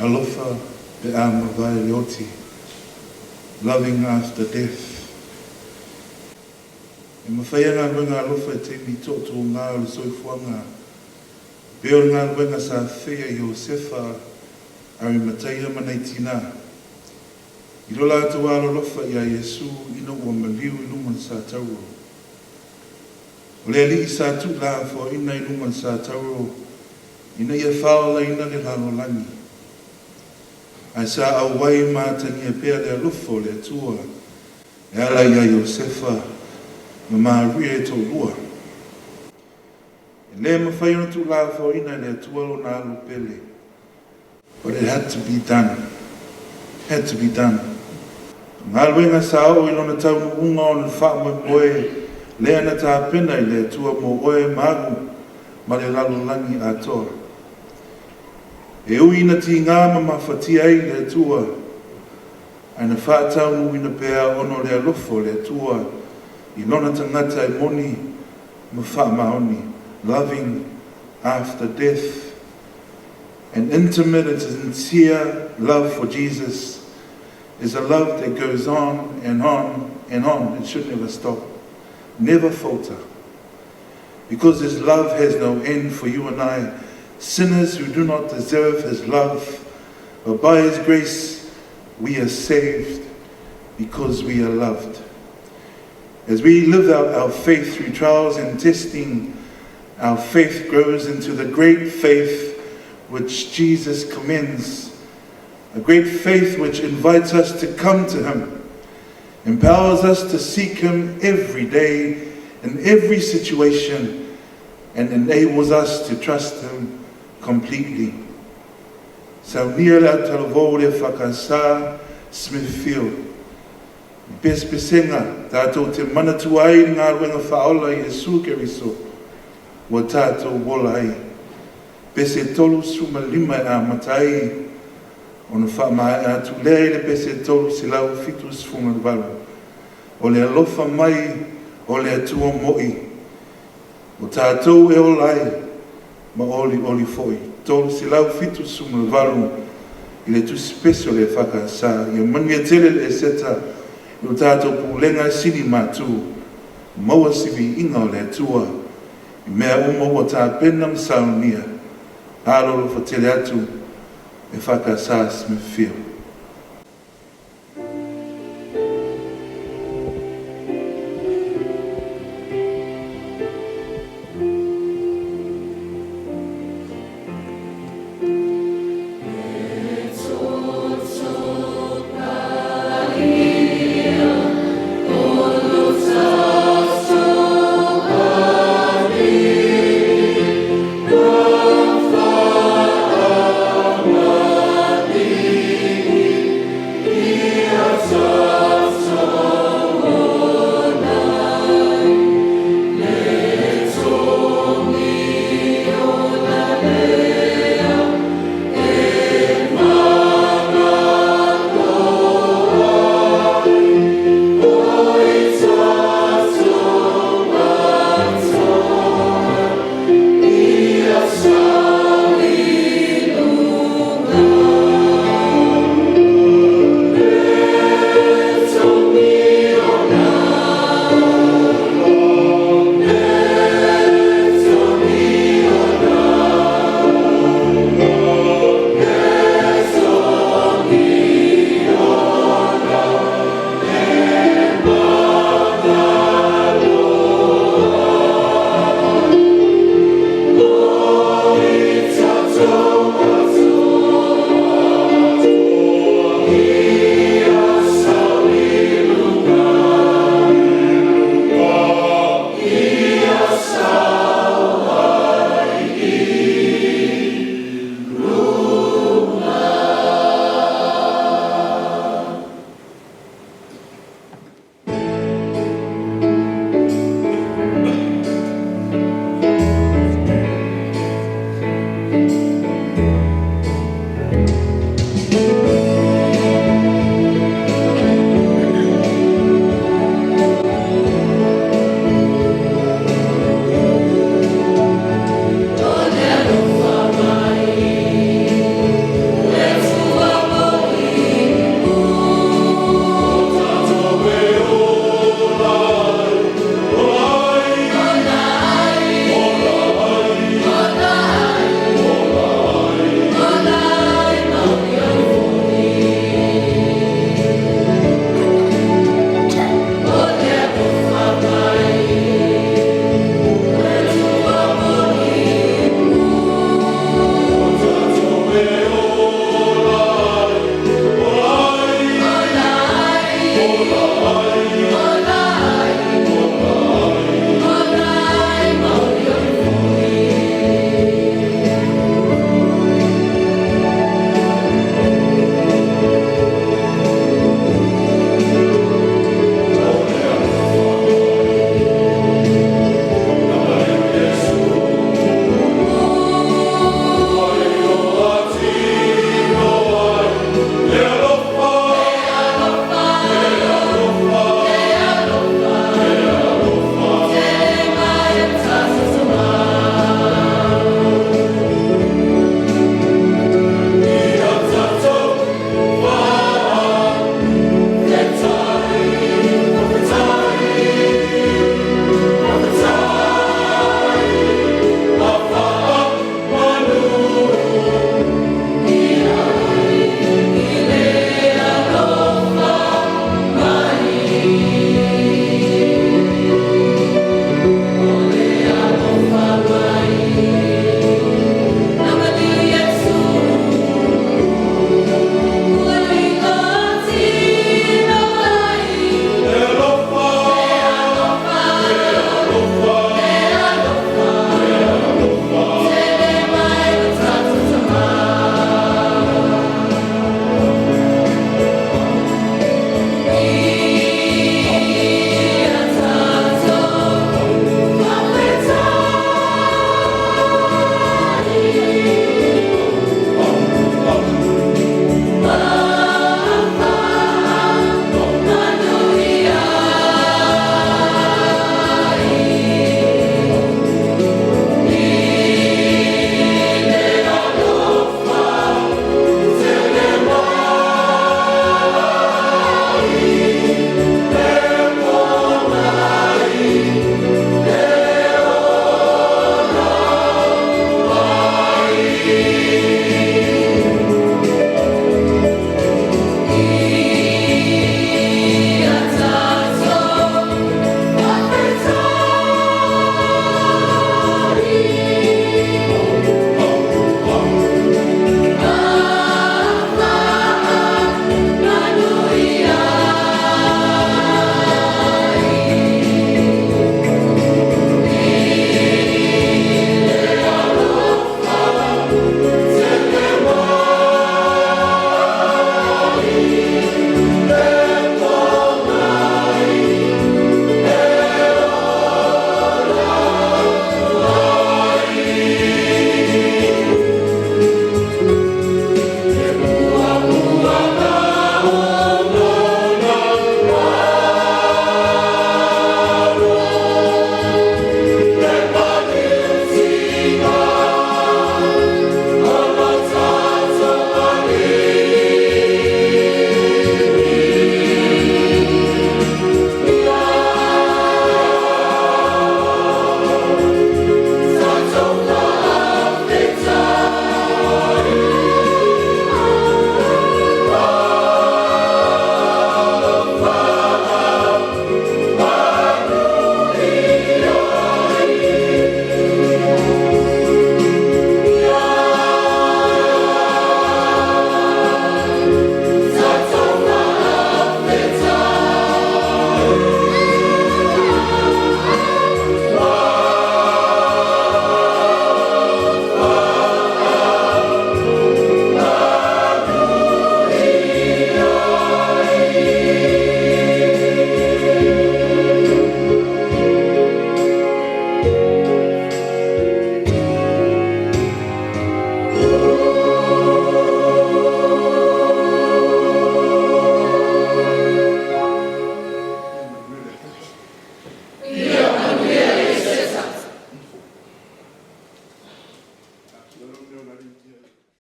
Alofa pe a mavae le oti. Loving after death. E mafai galuega alofa i taimi tootooga o le soifuaga. E pei o le galuega sa faia e Iosefa, Arimatea ma nai tina. I lo latou alolofa ia Iesu ina ua maliu i luga o le satauro. O le Alii sa tuulafoaina i luga o le satauro ina ia faaolaina le lalolagi. Ae sa auai ma atagia pea le alofa o le Atua e ala ia Iosefa ma Maria e toalua. E le mafai ona tuulafoaina e le Atua lona alo pele. But it had to be done. Had to be done. O galuega sa oo i lona taunuuga ona faamoemoe lea na tapena i le Atua mo oe ma au ma le lalolagi atoa. E ui ina tiga ma mafatia ai le Atua, ae na faataunuuina pea ona o le alofa o le Atua i lona tagata e moni ma faamaoni. Loving after death. An intimate and sincere love for Jesus is a love that goes on and on and on. It should never stop, never falter. Because His love has no end for you and I, sinners who do not deserve His love, but by His grace we are saved because we are loved. As we live out our faith through trials and testing, our faith grows into the great faith which Jesus commends, a great faith which invites us to come to Him, empowers us to seek Him every day, in every situation, and enables us to trust Him completely. Saunia le autalavou le EFKS Smithfield. I pesepesega, tatou te manatua ai le galuega faaola a Iesu Keriso, ua tatou ola ai. Pese 35 e amata ai, ona faamaea atu lea i le pese 378. O le alofa mai o le Atua moi, o tatou e ola ai, ma olioli foi. 378 i le tusi pese o le EFKS. Ia manuia tele le Eseta i o tatou pulega e sili matu, maua se viiga o le Atua i mea uma ua tapena ma saunia. Alolofa tele atu EFKS Smithfield.